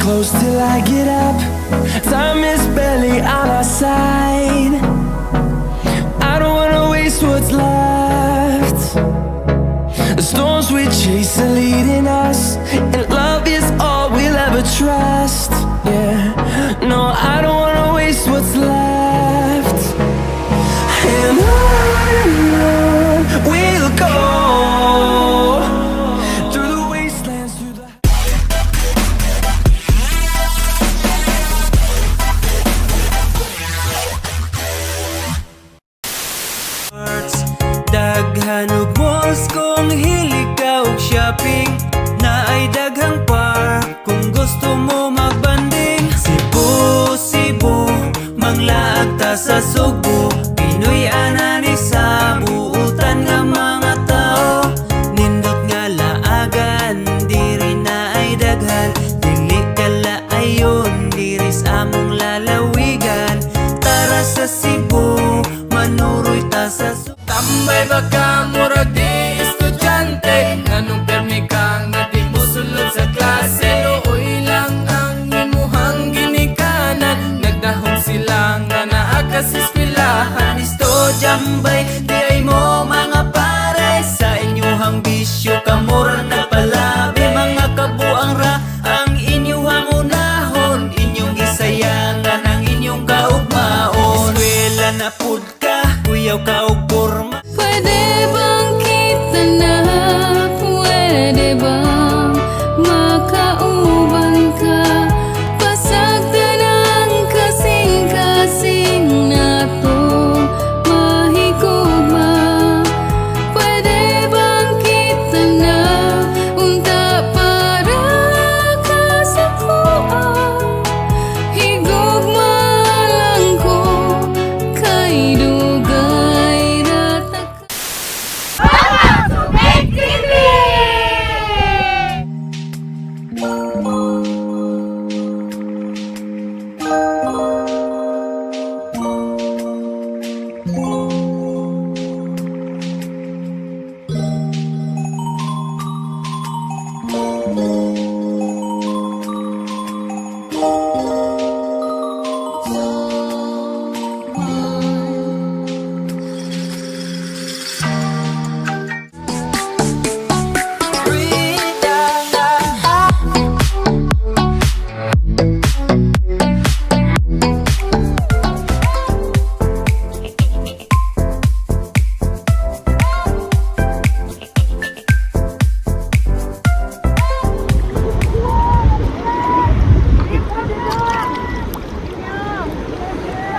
Close till I get up. Time is barely on our side. I don't wanna waste what's left. The storms we chase are leading us, and love is all we'll ever trust. Yeah, no, I don't wanna waste what's left. And on we'll go through the wastelands, through the Daghan og malls kung hilig ka og shopping. Naay daghang park kung gusto mo magbanding. Cebu, Cebu, manglaag ta sa Sugbo. Pinoy anani sa buutan nga mga tao. Nindot nga laagan, diri naay daghan. Dili kalaayon, diri sa among lalawigan. Tara sa Cebu, manuroy ta sa Sugbo. Tambay baka murag di estudyante? Nganong permi ka nga di mosulod sa klase? Luoy lang ang imuhang ginikanan. Nagdahom sila nga naa ka sa eskwelahan. Estudyambay, di ay mo mga pare. Sa inyuhang bisyo kamura nagpalabi. Mga kabuang ra ang inyuhang unahon. Inyong gisayangan ang inyong kaugmaon. Eskwela na pud ka, kuyaw ka og porma. Pwede bang kita na? Pwede bang makauban ka? Pasagdan ang kasing-kasing natong mahigugma. Pwede bang kita na? Unta para ka sa akoa. Higugma lang ko kay dugay ra ta ka. Welcome to Bake TV!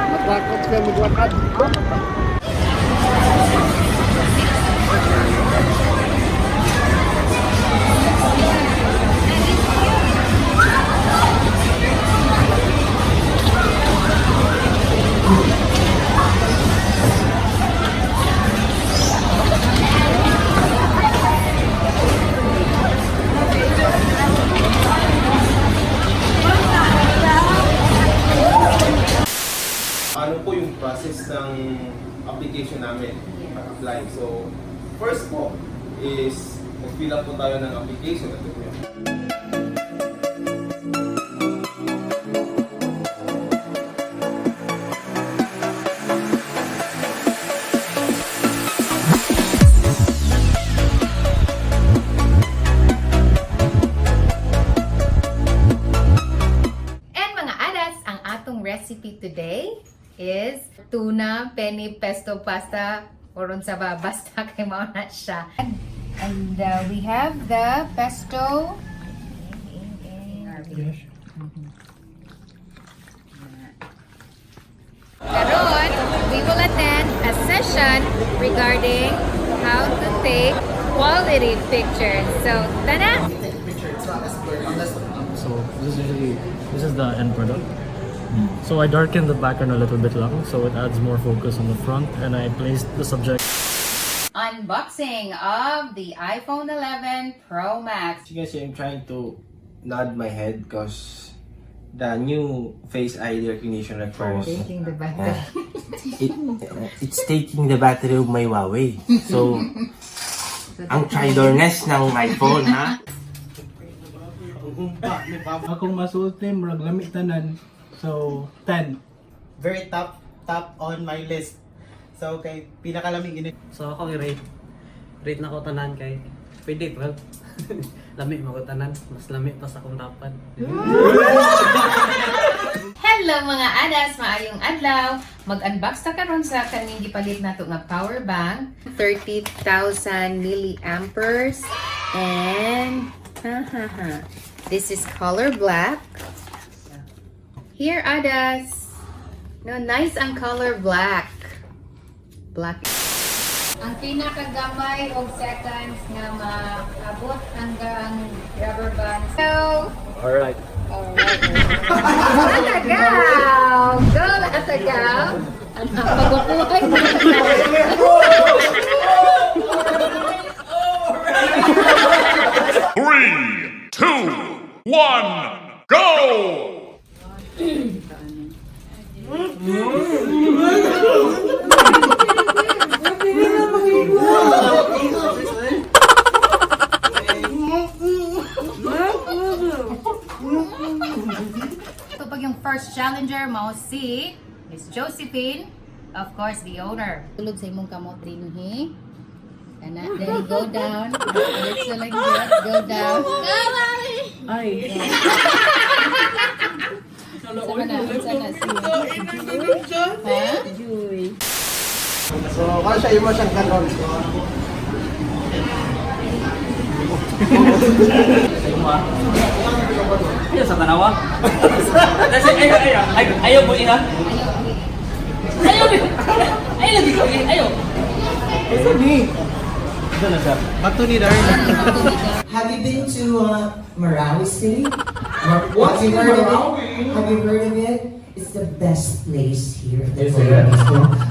Matakot ka maglakad. Ano po yung process ng application namin, pag-apply? So, first po is mag-fill up po tayo ng application. Ito po yun. And mga adas, ang atong recipe today is tuna penne pesto pasta or unsa ba, basta kay mao na siya. And we have the pesto. Karon, we will attend a session regarding how to take quality pictures. So, tara! So this is usually this is the end product. So I darkened the background a little bit lang, so it adds more focus on the front, and I placed the subject Unboxing of the iPhone 11 Pro Max. As you can see, I'm trying to nod my head because the new Face ID recognition requires Taking the battery. It's taking the battery of my Huawei. So, ang tridorness ng iPhone, ha? Ang Humpa ni Papa. Akong masulti, murag lami tanan. So, 10. Very top top on my list. So kay pinakalami gini. So ako i-rate. Rate na ko tanan kay pwede 12. Lami mo ko tanan, mas lami pa sa akong dapat. Hello mga adas, maayong adlaw. Mag-unbox ta karon sa kaning gipalit nato nga power bank, 30,000 milliamperes and ha ha ha. This is color black. Here, adas. No, nice ang color black. Black. Ang pinakagamay og seconds nga maabot hanggang rubber band. So, Alright. Alright. Atagaw! Go, Atagaw! Ano, pagkukuhay mo. Three, two, one, go! Ito pag yung first challenger mo si Miss Josephine, of course, the owner. Tulog sa imong kamot dinhi. Ana, then go down. Diretso lang yun. Go down. Ay! Sama na, sama na. Ha? So kung siya imo siyang kanon. Ayaw sa tanawa. Kasi ayaw, ayaw, ayaw, ayaw mo iha. Ayaw, ayaw lagi ko, ayaw. Bato ni Darwin. Have you been to Marawi City? What? Have you heard of it? Have you heard of it? It's the best place here in the Philippines.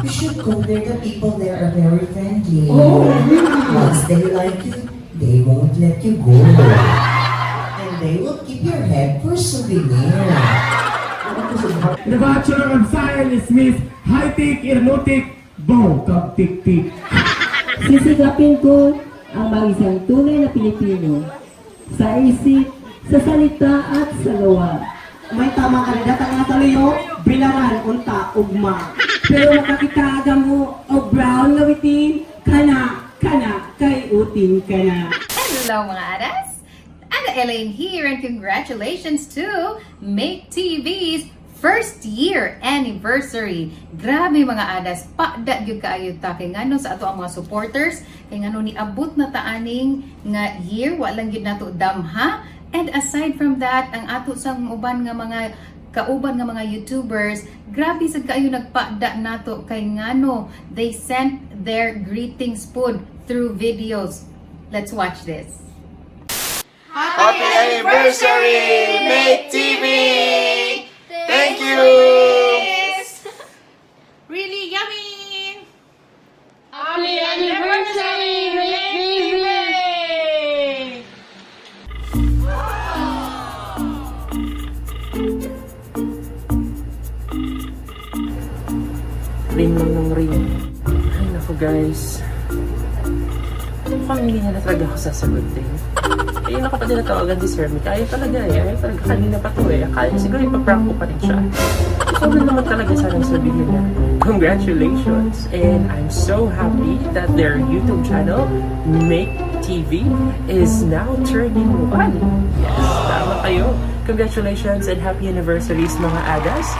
You should go there. The people there are very friendly. Oh, really? Once they like you, they won't let you go. And they will keep your head for souvenir. The Bachelor of Science Miss High-Tech Aeronautic Bow Kag Tik Tik. Sisikapin ko ang mga isang tunay na Pilipino sa isip, sa salita at sa gawa. May tama ka rin. Datang nga taluyo, bilangan, unta, ugma. Pero makakita mo o brown na witin, kana, kana, kay utin kana. Hello mga adas! Ada Elaine here and congratulations to Make TV's first year anniversary. Grabe mga adas, paada gyud kaayo ta kay ngano sa ato ang mga supporters, kay ngano niabot na ta aning nga year, wa lang gyud nato damha. And aside from that, ang ato sang uban nga mga kauban nga mga YouTubers, grabe sad kaayo nagpaada nato kay ngano they sent their greetings pod through videos. Let's watch this. Happy anniversary, Make TV! Thank you! Really yummy! Happy anniversary, Make TV! Ring lang ng ring. Ay, naku guys. Mukhang hindi niya na talaga ako sasagutin. Ayun ako pa din natawagan si Sir Mick. Ayaw talaga eh. Ayaw talaga. Kanina pa to eh. Akala niya siguro ipaprank ko pa rin siya. So, lang naman talaga sanang sabihin na congratulations and I'm so happy that their YouTube channel, Make TV, is now turning one. Yes, tama kayo. Congratulations and happy anniversaries, mga adas.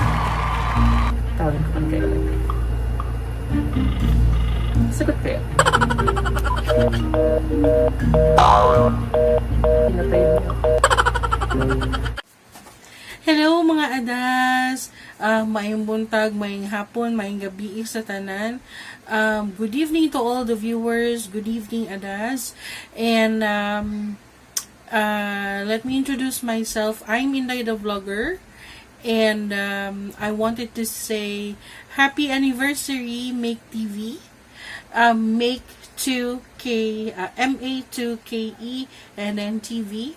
Tawagin ko pa rin kayo ulit. Sagot kayo. Pinatay mo. Hello mga adas! Maayong buntag, maayong hapon, maayong gabi sa tanan. Good evening to all the viewers. Good evening, adas. And let me introduce myself. I'm Inday the Vlogger. And I wanted to say happy anniversary, Make TV. Make 2K, MA2KE, and then TV.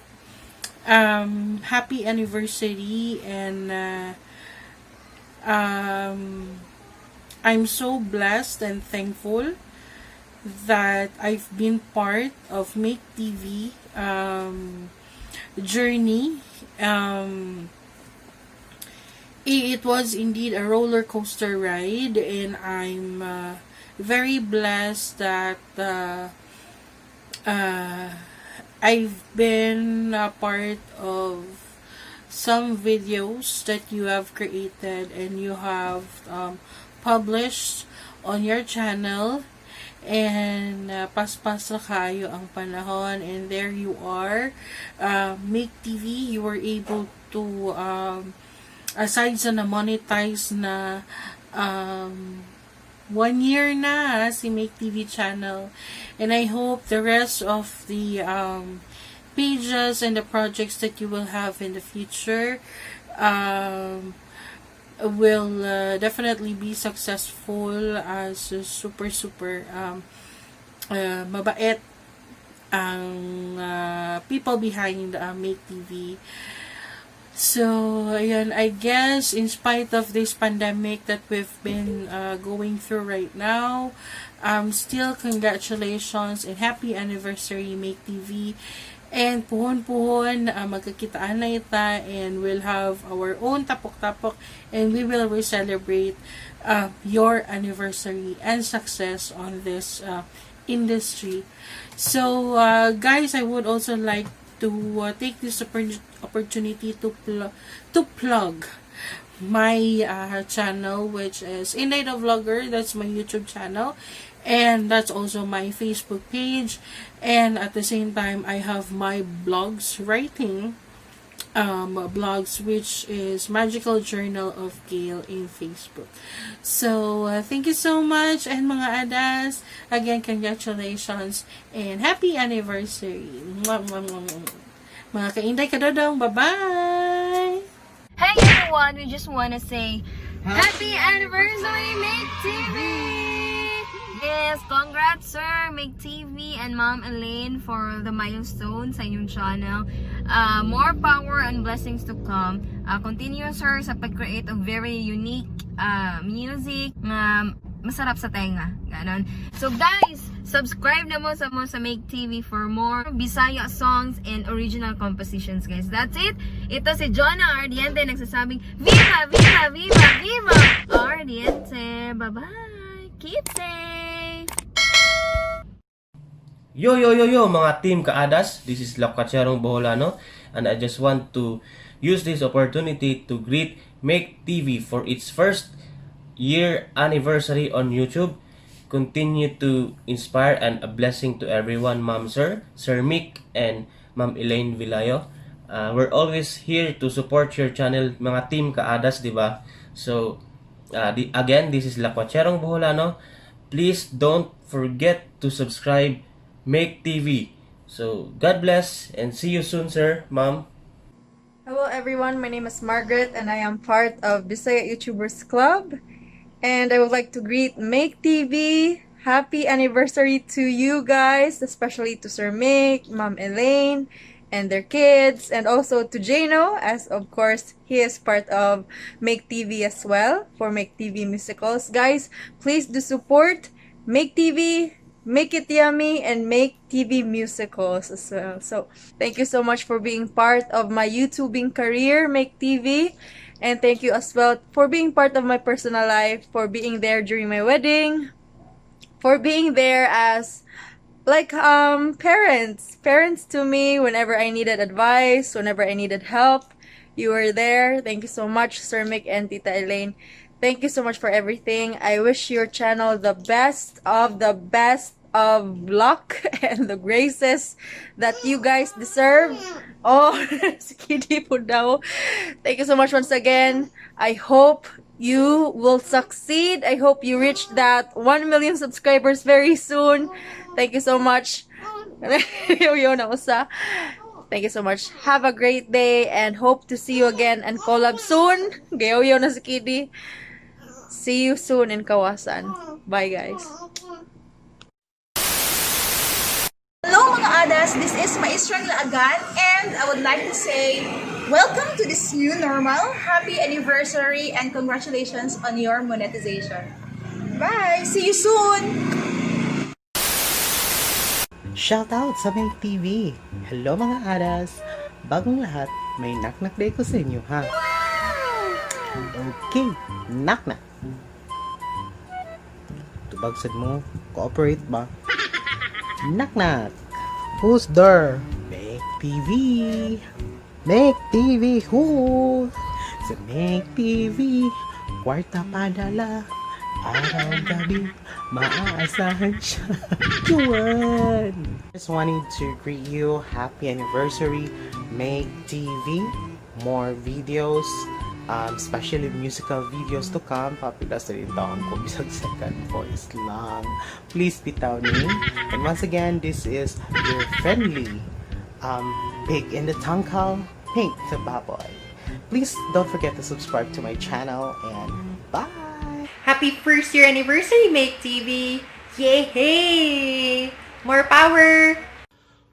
Happy anniversary and I'm so blessed and thankful that I've been part of Make TV. journey. It was indeed a roller coaster ride, and I'm very blessed that I've been a part of some videos that you have created and you have published on your channel, and paspas na kaayo ang panahon and there you are, Make TV. You were able to, aside sa na-monetize na one year na si Make TV channel, and I hope the rest of the pages and the projects that you will have in the future will definitely be successful, as super super mabait ang people behind Make TV. So, ayun, I guess in spite of this pandemic that we've been going through right now, still congratulations and happy anniversary, Make TV. And puhon-puhon, magkakitaan na ita and we'll have our own tapok-tapok and we will re-celebrate your anniversary and success on this industry. So, guys, I would also like to take this opportunity to plug my channel, which is Inday the Vlogger. That's my YouTube channel, and that's also my Facebook page, and at the same time I have my blogs, writing blogs, which is Magical Journal of Gail in Facebook. So, thank you so much, and mga adas, again, congratulations and happy anniversary. Mwah, mwah, mwah, mwah. Mga kainday, kadodong, bye-bye! Hey everyone, we just want to say happy anniversary, Make TV! Yes, congrats, sir, Make TV and Mom Elaine, for the milestone sa inyong channel. More power and blessings to come. Continue, sir, sa pag-create of very unique music nga masarap sa tenga. Ganon. So guys, subscribe na mo sa Make TV for more Bisaya songs and original compositions, guys. That's it. Ito si Jonah Ardiente nagsasabing Viva, Viva, Viva, Viva Ardiente. Bye-bye. Keep safe. Yo, yo, yo, yo, mga team Kaadas. This is Lakwacherong Boholano and I just want to use this opportunity to greet Make TV for its first year anniversary on YouTube. Continue to inspire and a blessing to everyone, Ma'am Sir, Sir Mick, and Ma'am Elaine Vilayo. We're always here to support your channel, mga team Kaadas, di ba? So, again, this is Lakwacherong Boholano. Please don't forget to subscribe Make TV. So, God bless and see you soon, sir, ma'am. Hello everyone, my name is Margaret and I am part of Bisaya YouTubers Club. And I would like to greet Make TV. Happy anniversary to you guys, especially to Sir Make, Mom Elaine, and their kids, and also to Jano, as of course he is part of Make TV as well for Make TV musicals. Guys, please do support Make TV, Make It Yummy, and Make TV musicals as well. So, thank you so much for being part of my YouTubing career, Make TV. And thank you as well for being part of my personal life, for being there during my wedding, for being there as like parents to me whenever I needed advice, whenever I needed help. You were there. Thank you so much, Sir Mick and Tita Elaine. Thank you so much for everything. I wish your channel the best of the best of luck and the graces that you guys deserve. Oh, si po daw. Thank you so much once again. I hope you will succeed. I hope you reach that 1 million subscribers very soon. Thank you so much. Yo, na usa. Thank you so much. Have a great day and hope to see you again and collab soon. Gayo na si Kiddy. See you soon in Kawasan. Bye, guys. Hello mga adas, this is Maestrang Laagan and I would like to say welcome to this new normal. Happy anniversary and congratulations on your monetization. Bye! See you soon! Shout out sa Make TV! Hello mga adas! Bagong lahat, may knock-knock diay ko sa inyo, ha? Okay, knock-knock. Tubag sad mo, cooperate ba? Knock-knock. Who's there? Make TV. Make TV, who? Sa Make TV, kwarta padala. Araw-gabi, maaasahan siya. Yun! Just wanted to greet you. Happy anniversary, Make TV. More videos, especially musical videos to come. Papila sa rin taon ko, bisag second voice lang. Please bitaw ni. And once again, this is your friendly pig in the tangkal, Pink the Baboy. Please don't forget to subscribe to my channel and bye! Happy first year anniversary, Make TV! Yay! More power!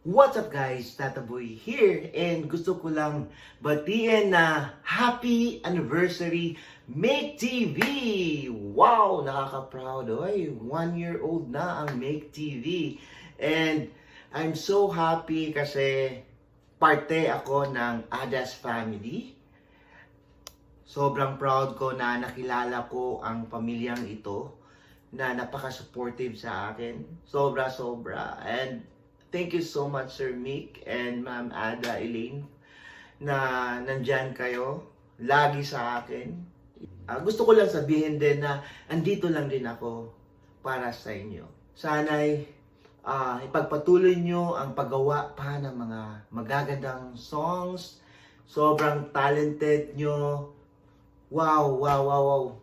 What's up, guys? Tata Boy here, and gusto ko lang batiin na happy anniversary, Make TV! Wow! Nakaka-proud, oy! 1 year old na ang Make TV. And I'm so happy kasi parte ako ng Adas family. Sobrang proud ko na nakilala ko ang pamilyang ito na napaka-supportive sa akin. Sobra, sobra. And thank you so much, Sir Mick and Ma'am Ada Elaine, na nandyan kayo lagi sa akin. Gusto ko lang sabihin din na andito lang din ako para sa inyo. Sana'y ipagpatuloy nyo ang paggawa pa ng mga magagandang songs. Sobrang talented nyo. Wow.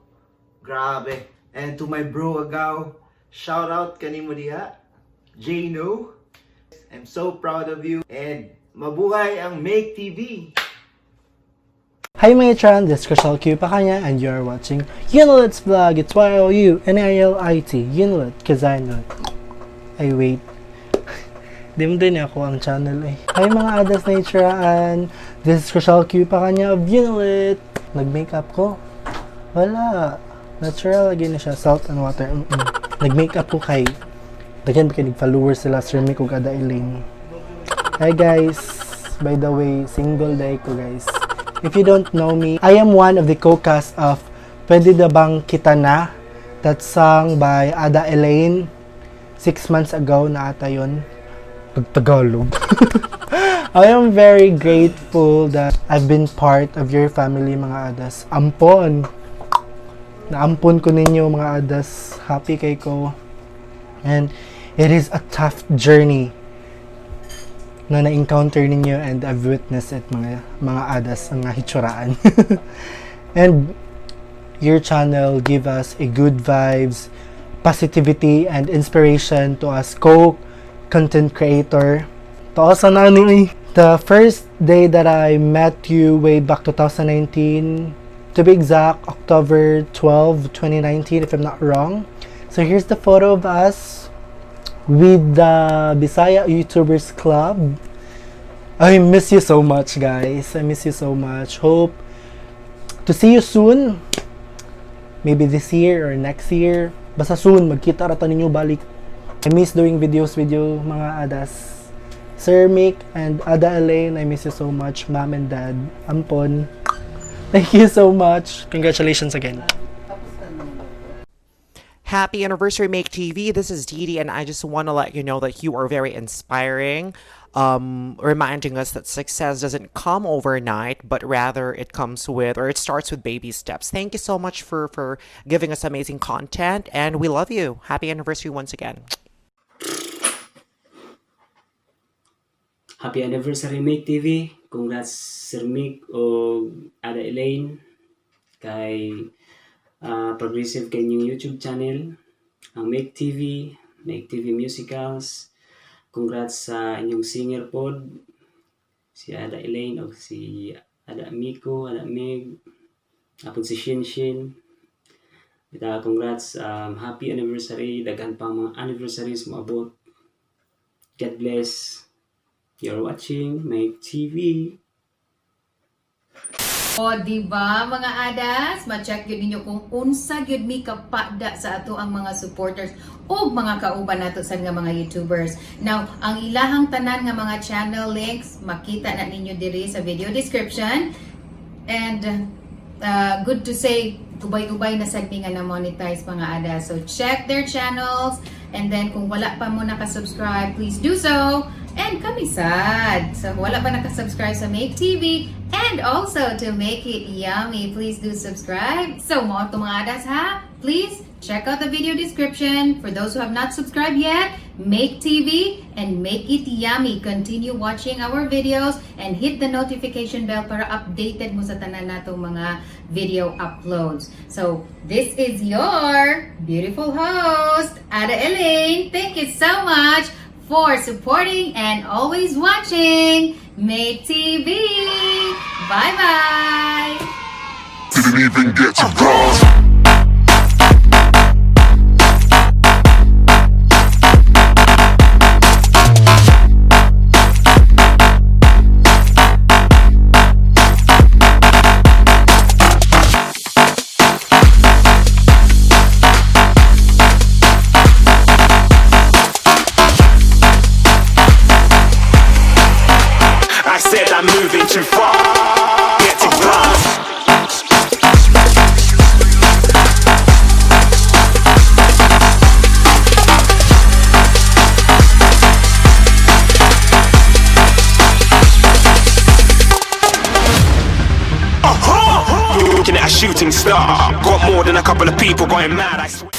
Grabe. And to my bro Agaw, shout out kanimo diha. Jano. I'm so proud of you. And mabuhay ang Make TV! Hi mga Tran, this is Crystal Q Pakanya and you're watching Unilit's vlog. It's Yunilit, Unilit, 'cause I know it. Ay, wait. Di mo din ako ang channel eh. Hi mga Adas Naturaan! This is Crystal Q Pakanya of Unilit. Nag-makeup ko? Wala. Natural lagi na siya. Salt and water. Nag-makeup ko kay daghan ba kay followers sila Sir Mick ug Ada Elaine. Hi guys! By the way, single diay ko, guys. If you don't know me, I am one of the co-cast of Pwede na Bang Kita Na? That song by Ada Elaine. 6 months ago na ata yun. Pag-Tagalog. I am very grateful that I've been part of your family, mga Adas. Ampon! Naampon ko ninyo, mga Adas. Happy kay ko. And it is a tough journey na na-encounter ninyo and I've witnessed it, mga Adas, ang hitsuraan. And your channel give us a good vibes, positivity and inspiration to us co-content creator. To also na ni the first day that I met you way back 2019, to be exact, October 12, 2019, if I'm not wrong. So here's the photo of us with the Bisaya YouTubers Club. I miss you so much, guys. I miss you so much. Hope to see you soon. Maybe this year or next year. Basta soon, magkita ra ta ninyo balik. I miss doing videos with you, mga Adas. Sir Mick and Ada Elaine, I miss you so much. Mom and Dad, Ampon. Thank you so much. Congratulations again. Happy anniversary, Make TV. This is Dee Dee, and I just want to let you know that you are very inspiring, reminding us that success doesn't come overnight, but rather it comes with, or it starts with, baby steps. Thank you so much for giving us amazing content, and we love you. Happy anniversary once again. Happy anniversary, Make TV. Congrats, Sir Mick o Ada Elaine, kay progressive kay inyong YouTube channel, ang Make TV, Make TV Musicals. Congrats sa inyong singer pod, si Ada Elaine o si Ada Miko, Ada Mig, apod si Shin Shin. Ita, congrats, happy anniversary, daghan pang mga anniversaries moabot. God bless. You're watching Make TV. O, di ba mga adas? Ma-check gyud ninyo kung unsa gyud mi kapada sa ato ang mga supporters ug mga kauban nato sa nga mga YouTubers. Now, ang ilahang tanan nga mga channel links makita na ninyo diri sa video description. And good to say, ubay-ubay na sad mi nga na-monetize, mga adas. So check their channels and then kung wala pa mo naka-subscribe, please do so. And kami sad. So wala pa naka-subscribe sa Make TV and also to Make It Yummy, please do subscribe. So mao to, mga adas, ha. Please check out the video description. For those who have not subscribed yet, Make TV and Make It Yummy. Continue watching our videos and hit the notification bell para updated mo sa tanan natong mga video uploads. So, this is your beautiful host, Ada Elaine. Thank you so much for supporting and always watching Make TV. Bye-bye! Didn't even get to cross. I said I'm moving too far. Get to class. You're looking at a shooting star. Got more than a couple of people going mad. I swear.